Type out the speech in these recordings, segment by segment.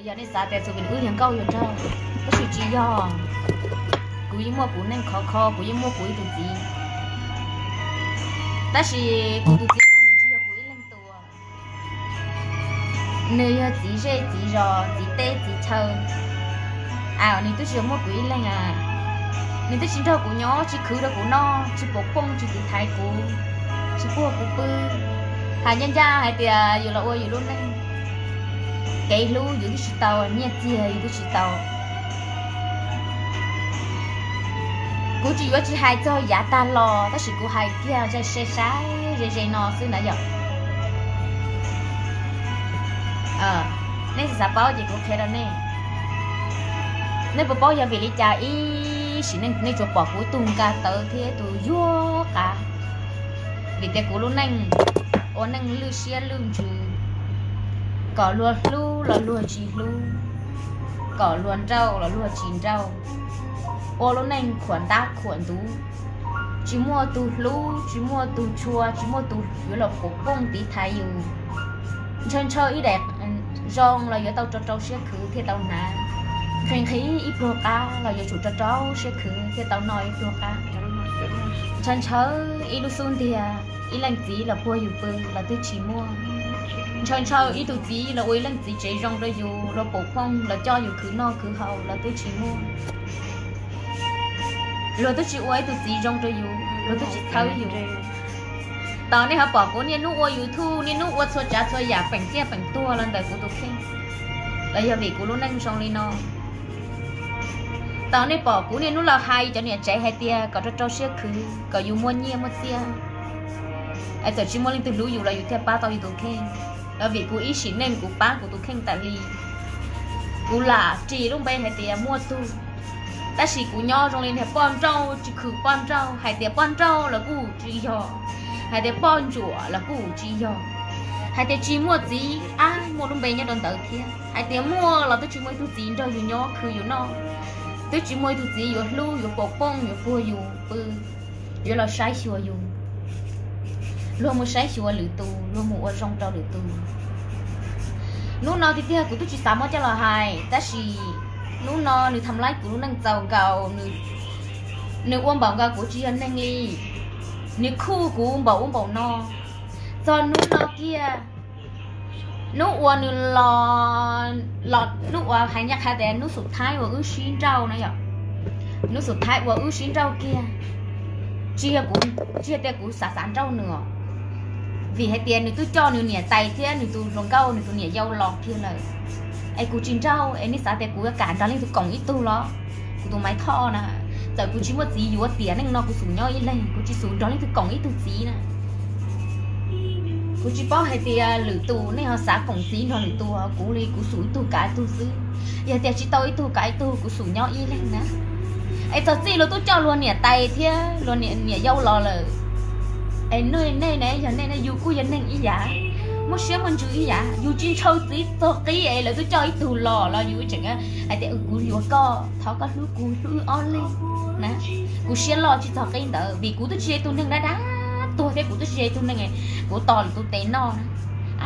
Yog nej xav tias txhua tus wb yog nkauj yog nraug, tab sis tsis yog. Kuv yeej muaj kuv neej khov kho, kuv yeej muaj kuv ib tug txiv. Tab sis kuv tus txiv no nws tsis yog kuv ib leeg tus. Nws yog txiv zej txiv zos, txiv teb txiv chaw. Nws twb tsis yog muaj kuv ib leeg a. Nws twb tsis nrog kuv nyob, tsis khwv rau kuv noj, tsis pov pooj, tsis tiv thaiv kuv, tsis puag kuv pw. Hais ncaj ncaj hais tias yus los ua yus lub neej, kev hlub yus twb tsis tau, nyiaj txiag yus twb tsis tau. Kuv tsis yuav tsis hais txog yav tag los, tab sis kuv hais kiag zaj sai sai ze ze no xwb na yom. Nej xav paub ces kuv qhia rau nej. Nej puas paub yog vim li cas ib sim neej nej tsuas pom kuv tus nka tawv thiab tus yuag qav? Vim tias kuv lub neej ua neej lwj siab lwj ntsws, kom luag hlub los luag tsis hlub, kom luag nrauj los luag tsis nrauj, ua lub neej khuam ntab khuam ntuv, tsis muaj tus hlub, tsis muaj tus tshua, tsis muaj tus yuav los pov pooj tiv thaiv yus. Ntshaw ntshaw ib daim zoo los yuav tau rau rau siab khwv thiaj tau hnav, nqhis nqhis ib pluag qab los yuav tsum rau rau siab khwv thiaj tau noj ib pluag qab. Ntshaw ntshaw ib lub xub ntiag, ib leej txiv los puag yus pw los twb tsis muaj. Ntshaw ntshaw ib tug txiv los ua ib leej txiv tsev zoo rau yus, los pov pooj los coj yus khwv noj khwv haus los twb tsis muaj. Luag twb tsis ua ib tug txiv zoo rau yus, luag twb tsis txhawb yus. Tau nej ho pom kuv niaj hnub ua YouTube, niaj hnub ua txhua tsav txhua yam peem ciaj peem tuag los ntawm kuv tus kheej, los yog vim kuv lub neej zoo li no. Tau nej pom kuv niaj hnub los hais cov niam tsev hais tias kom rau rau siab khwv, kom yus muaj nyiaj muaj txiaj, es txawm tsis muaj leej twg hlub yus los yus thiaj pab tau yus tus kheej. Los vim kuv ib sim neej kuv pab kuv tus kheej tas li. Kuv lam ris lub npe hais tias muaj tug, tab sis kuv nyob zoo li niag poj nrauj tsis khwv poj nrauj, hais tias poj nrauj los kuj tsis yog, hais tias poj ntsuam los kuj tsis yog, hais tias tsis muaj txiv ab muaj lub npe nyob rau ntawd thiab, hais tias muaj los twb tsis muaj ib tug txiv nrog yus nyob khwv yus noj, twb tsis muaj ib tug txiv yuav hlub yuav pov pooj yuav puag yus pw, yuav los saib xyuas yus. Luag mus saib xyuas lwm tus, luag mus ua zoo rau lwm tus. Hnub no tiag tiag kuv twb tsis xav muab coj los hais, tab sis hnub no nws tham laib kuv lub neej txaus nkaus, nws ua npaum nkaus kuv tsis yog neeg li, nws khuj kuv npaum ub npaum no. Txog hnub no kiag, hnub uas nws los, hnub uas hais ncaj qha tias hnub xub thawj uas wb sib nrauj na yom, hnub xub thawj uas wb sib nrauj kiag, tsis yog kuv, tsis yog tias kuv xav xav nrauj nws os, vim hais tias nws twb coj nws niam tais thiab nws tus hluas nkauj nws tus niam yau los kiag lawm, es kuv tsis nrauj es nej xav tias kuv yuav kam nrog leej twg koom ib tug los? Kuv tus Maiv Thoj na, txawm kuv tsis muaj txiv yuav tiam neej no kuv xub nyob ib leeg, kuv tsis xub nrog leej twg koom ib tug txiv na. Kuv tsis paub hais tias lwm tus nej ho xav koom txiv nrog lwm tus, kuv li kuv xub ib tug kav ib tug xwb. Yog tias tsis tau ib tug kav ib tug kuv xub nyob ib leeg na. Es txog txij luag twb coj luag niam tais thiab luag niam yau los lawm, es nej ne, yog nej ne yus kuj yog neeg ib yam, muaj siab muaj ntsws ib yam, yus tsis ntshaw txiv txog qib es lawv twb coj ib tug los los yus tseem hais tias kuv yuav koj, thov koj hlub kuv hlub wb ob leeg na. Kuv siab loj tsis txog qib ntawd vim kuv twb tsis yog ib tug neeg dab dab tuag thiab kuv twb tsis yog ib tug neeg kuv tos lwm tus tes noj na.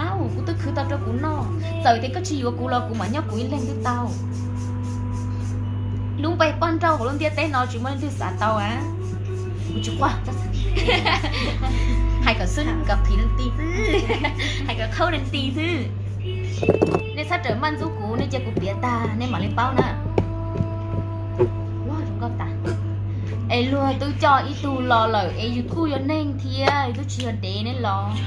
Au, kuv twb khwv tau rau kuv noj, txawm tias koj tsis yuav kuv los kuv mam nyob kuv ib leeg twb tau. Lub npe poj nrauj hauv lub ntiaj teb no tsis muaj leej twg xav tau a. Kuv tsis quaj, hais kom xwb, kom phiv leej ti xwb, hais kom qhaub leej ti xwb. Nej txhob rawm maj ntxub kuv, nej cia kuv piav tag nej mam li paub na. Es luag twb coj ib tug los lawm es yus kuj yog neeg thiab, yus twb tsis yog dev ne los.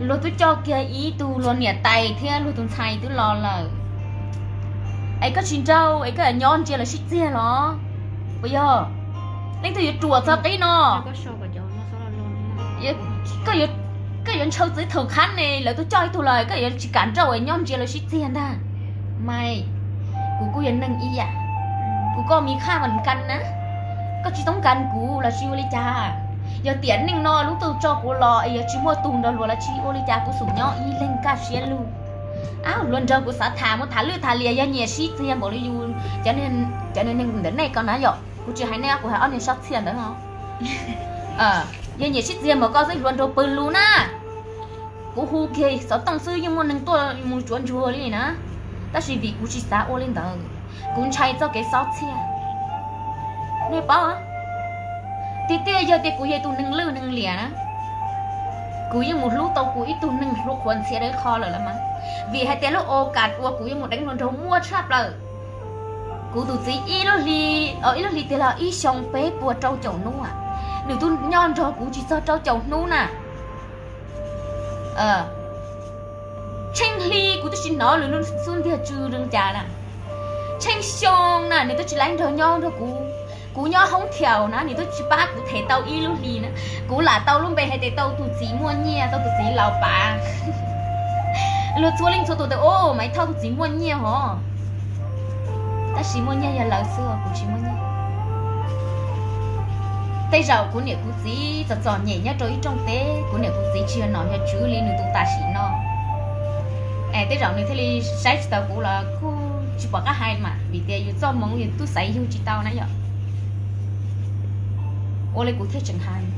Luag twb coj kiag ib tug luag niam tais thiab luag tus ntxhais twb los lawm, es koj tsis nrauj es koj nyob ntsia lawv sib txiag los? Puas yog? Leej twg yuav ruam txog qib no? Koj yuav ntshaw txiv thaum khab ne, lawv twb coj ib tug los koj yuav tsis kam nrauj es nyob ntsia lawv sib txiag ntag. Mas kuv kuj yog neeg ib yam, kuv koj mi khaj vas kas na, koj tsis toob kas kuv los tsis ua li cas. Yog tiam neej no lub ntuj tso kuv los es yog tsis muaj tus nrog luag los tsis ua li cas, kuv xub nyob ib leeg kaj siab lug. Ab, luag nrog kuv xav tham mus tham lwj tham lias yog nyiam sib txiag npaum li yus cov neeg ntawm nej ko na yom. Kuv tsis hais nej, kuv hais ob niag sab txhiaj ntawd os. Yog nyiam sib txiag npaum ko xwb luag nrog pw lug na. Kuv hu kiag xov tooj xwb yeej muaj neeg tuaj mus tsuav ntsuag li na. Tab sis vim kuv tsis xav ua li ntawd, kuv ntshai txoj kev xob txhiaj. Nej paub, tiag tiag yog tias kuv yog tus neeg lwj neeg liam na, kuv yeej mus hlub tau kuv ib tug neeg hluas qhuav ntxhias dawb qho lawm los mas. Vim hais tias lub au kas uas kuv yuav mus deev hluas nraug muaj tshaj plaws. Kuv tus txiv ib lub hli, ib lub hli tiag los ib xyoo peb puas rau caum hnub, nws twb nyob nrog kuv tsis txog rau caum hnub na. Tsheej hli kuv twb tsis hnov nws lub xub ntiag tsw zoo cas na. Tsheej xyoo na nws twb tsis laib nrog nyob nrog kuv. Kuv nyob hoob thiaus na nws twb tsis pab kuv them tau ib lub hli na. Kuv lam tau lub npe hais tias tau tus txiv muaj nyiaj, tau tus txiv laus pav. Luag txhua leej txhua tus tias, o, Maiv Thoj tus txiv muaj nyiaj hov. Tab sis muaj nyiaj yog lawv xwb, kuv tsis muaj nyiaj. Tej zaum kuv niam kuv txiv txom txom nyem nyob rau ib rooj teb, kuv niam kuv txiv tsis yog nom yog tswv li nws tus tam sim no. Es tej zaum nws thiaj li saib tsis taus kuv los kuj tsis pom qab hais mas, vim tias yus txoj hmoov yus twb xaiv yug tsis tau na yom. Ua li kuv thiaj tseem hais,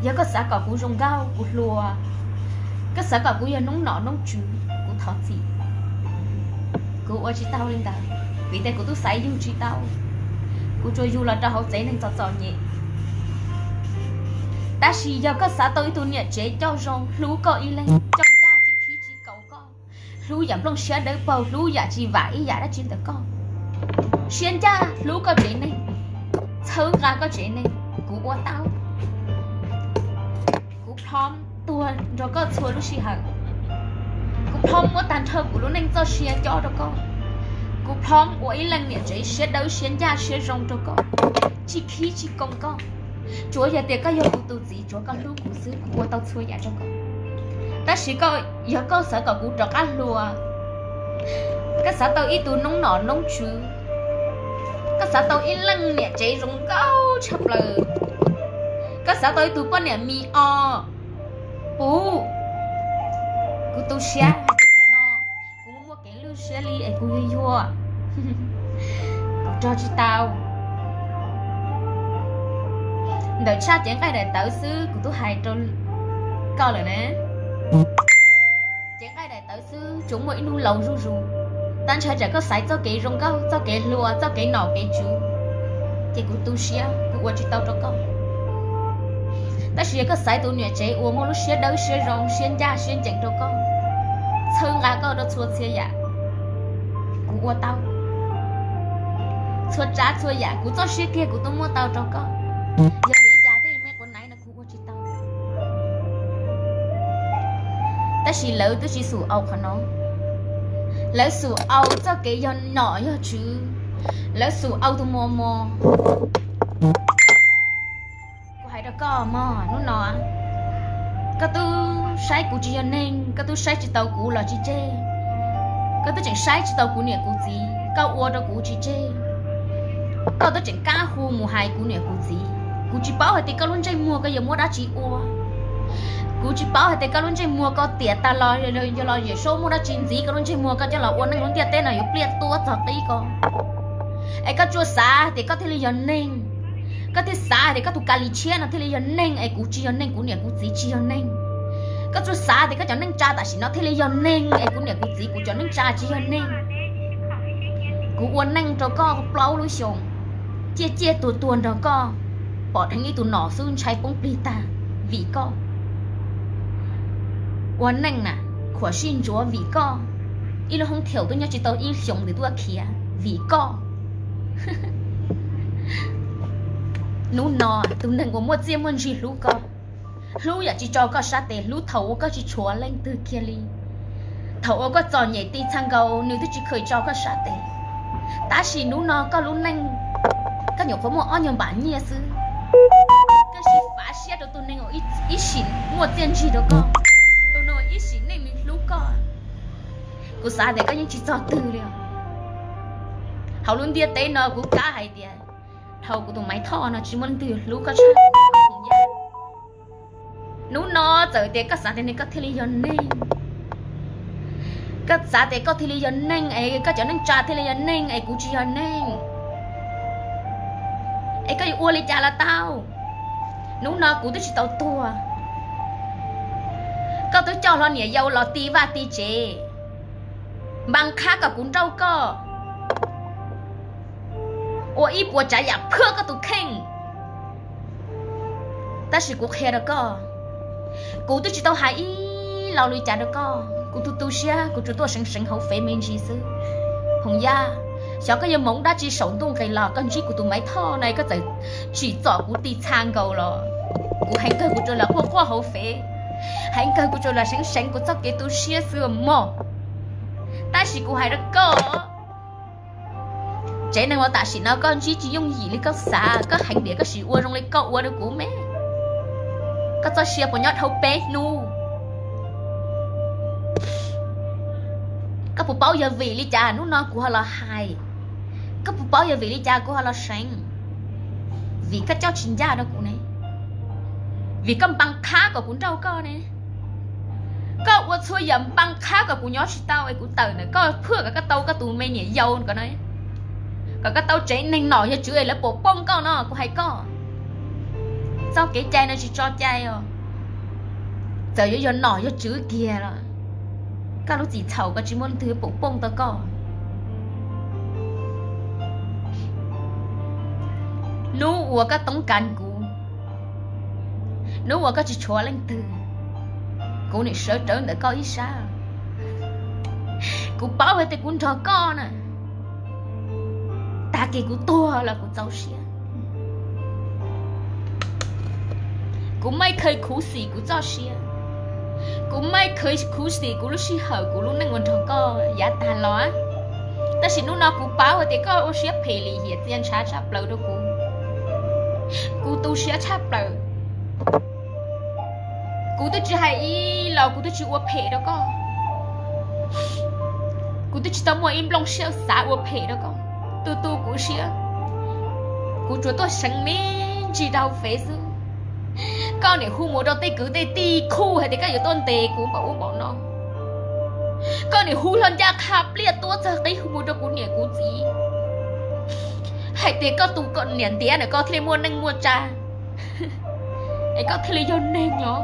yog koj xav kom kuv zoo nkauj kuv hluas, koj xav kom kuv yog noob nom noob tswv, kuv thov txim. Kuv ua tsis tau li ntawd, vim tias kuv twb xaiv yug tsis tau. Kuv tsuas yug los rau hauv tsev neeg txom txom nyem. Tab sis yog koj xav tau ib tug niam tsev coj zoo, hlub koj ib leeg, coj ncaj tsis khib tsis kaus koj, hlub yam nplooj siab dawb paug, hlub yam tsis vam ib yam dab tsi ntawm koj, siab ncaj hlub koj tsev neeg, txhawb nqa koj tsev neeg, kuv ua tau. Kuv plhom tuag nrog koj txhua lub sij hawm. Kuv plhom muab tag nrho kuv lub neej txoj sia cob rau koj. Kuv plhom ua ib leej niam tsev siab dawb siab ncaj siab zoo rau koj, tsis khib tsis koom koj. Tsuav yog tias koj yog kuv tus txiv, tsuav koj hlub kuv xwb, kuv ua tau txhua yam rau koj. Tab sis koj, yog koj xav kom kuv rov qab hluas, koj xav tau ib tug noob nom noob tswv, koj xav tau ib leej niam tsev zoo nkauj tshaj plaws, koj xav tau ib tug poj niam me o puv, kuv tu siab hais tias tiam no kuv muaj muaj kev lwj siab li es kuv yuag yuag, kuv rog tsis tau. Ntawm tshaj cev nqaij daim tawv xwb kuv twb hais rau koj lawm na. Cev nqaij daim tawv xwb tsuas muaj ib hnub laus zuj zus. Tab ntshai tsam koj xaiv txoj kev zoo nkauj, txoj kev hluas, txoj kev nom kev tswv, ces kuv tu siab kuv ua tsis tau rau koj. Tab sis yog koj xaiv tus niam tsev uas muaj lub siab dawb siab zoo, siab ncaj siab ncees rau koj, txhawb nqa koj rau txhua txhia yam, kuv ua tau. Txhua tsav txhua yam kuv txoj siab kiag kuv twb muab tau rau koj. Yog vim li cas tej me quav naiv no kuv ua tsis tau. Tab sis lawv twb tsis xum au qhov no. Lawv xum au txoj kev yog nom yog tswv. Lawv xum au tus mos mos. Kuv hais rau koj mog, hnub no koj twb saib kuv tsis yog neeg, koj twb saib tsis tau kuv los tsis tseg. Koj twb tseem saib tsis tau kuv niam kuv txiv, koj ua rau kuv tsis tseg. Koj twb tseem kab hu mus hais kuv niam kuv txiv. Kuv tsis paub hais tias koj lub ntsej muag koj yuav muab dab tsi ua. Kuv tsis paub hais tias koj lub ntsej muag koj tiam tas los yog los Yawm Saub muaj dab tsi ntxiv koj lub ntsej muag koj coj los ua neej lub ntiaj teb no yuav pliaj tuab txog qib ko. Es koj tsuas xav tias koj thiaj li yog neeg. Koj thiaj xav tias koj tus ka li tshiab no thiaj li yog neeg es kuv tsis yog neeg, kuv niam kuv txiv tsis yog neeg. Koj tsuas xav tias koj cov neej tsa tam sim no thiaj li yog neeg es kuv niam kuv txiv kuv cov neej tsa tsis yog neeg. Kuv ua neej rau koj plaub lub xyoos, ciaj ciaj tuag tuag nrog koj, pom dheev ib tug nom xwb ntshai poob plig tag vim koj. Ua neej na, khuam sij ntsuav vim koj. Ib lub hoob thiaum twb nyob tsis tau ib xyoos nws twb khiav vim koj. Hnub no tus neeg uas muaj txiaj muaj ntsig hlub koj, hlub yam tsis tso koj sab tes, hlub thaum uas koj tsis tshuav leej twg kiag li. Thaum uas koj txom nyem ti txha nkaus nws twb tsis kheev tso koj sab tes. Tab sis hnub no koj lub neej, koj nyuam qhuav muaj ob nyuag npam nyiaj xwb, koj sim fav siab rau tus neeg uas ib sim muaj txiaj ntsig rau koj, tus neeg uas ib sim neej nws hlub koj. Kuv xav tias koj yeej tsis txog twg li. Hauv lub ntiaj teb no kuv kav hais tias dhau kuv tus Maiv Thoj no tsis muaj leej twg yuav hlub koj tshaj. Hnub no txawm tias koj xav tias koj thiaj li yog neeg, koj xav tias koj thiaj li yog neeg es koj cov neej tsa thiaj li yog neeg es kuv tsis yog neeg, es koj yuav ua li cas los tau. Hnub no kuv twb tsis tau tuag, koj twb coj hlo niam yau los ti vaj ti tsev. Npaj qhab kom kuv nrauj koj, ua ib puas tsav yam phwj koj tus kheej. Tab sis kuv qhia rau koj, kuv twb tsis tau hais ib lo li cas rau koj. Kuv tu tu siab, kuv tsuas tuaj seev seev hauv fev me ntsis xwb. Hoo Yaj, xyov koj yuav moov dab tsi saum ntuj nqis los koj ntsib kuv tus Maiv Thoj na koj txawm tsim txom kuv ti txha nkaus los kuv heev kawg kuv tsuas los quaj quaj hauv fev, heev kawg kuv tsuas los seev seev kuv txoj kev tu siab xwb mog. Tab sis kuv hais rau koj, tsev neeg uas tam sim no koj ntsib tsis yooj yim li koj xav, koj heev diam koj sim ua zoo li koj ua rau kuv me. Koj txoj sia puas nyob dhau peb hnub? Koj puas paub yog vim li cas hnub no kuv ho los hais? Koj puas paub yog vim li cas kuv ho los seev? Vim koj coj tsis ncaj rau kuv ne, vim koj npaj qhab kom kuv nrauj koj ne. Koj ua txhua yam npaj qhab kom kuv nyob tsis tau es kuv tawm ntawm koj phwj kom koj tau koj tus me niam yau ko, kom koj tau tsev neeg nom yog tswv es lawv pom pooj koj no kuv hais koj. Txoj kev cai no tsis tso cai os. Txawm yuav yog nom yog tswv kiag los koj lub txim txhaum ko tsis muaj leej twg pom pooj tau koj. Hnub uas koj toob kas kuv, hnub uas koj tsis tshuav leej twg, kuv nim sawv rawv ntawm koj ib sab. Kuv paub hais tias kuv nrog koj na, tag kis kuv tuag los kuv txaus siab. Kuv maj khaws khuv xim kuv txoj sia, kuv maj khaws khuv xim kuv lub sij hawm kuv lub neej uas nrog koj yav tag los. Tab sis hnub no kuv paub hais tias koj ua siab phem lim hiam txias ntshav tshaj plaws rau kuv. Kuv tu siab tshaj plaws. Kuv twb tsis hais ib los kuv twb tsis ua phem rau koj. Kuv twb tsis tau muaj ib nplooj siab xav ua phem rau koj. Tu tu kuv siab, kuv tsuas tuaj seev me ntsis rau hauv fev xwb. Koj nim hu mus rau tej kwv tej tij khuj hais tias koj yuav tuaj ntes kuv npaum ub npaum no. Koj nim hu hlo ncaj qha pliaj tuaj txog qib hu mus rau kuv niam kuv txiv hais tias koj tus niam ntiav ntawm koj thiaj li muaj neej muaj tsa, es koj thiaj li yog neeg os.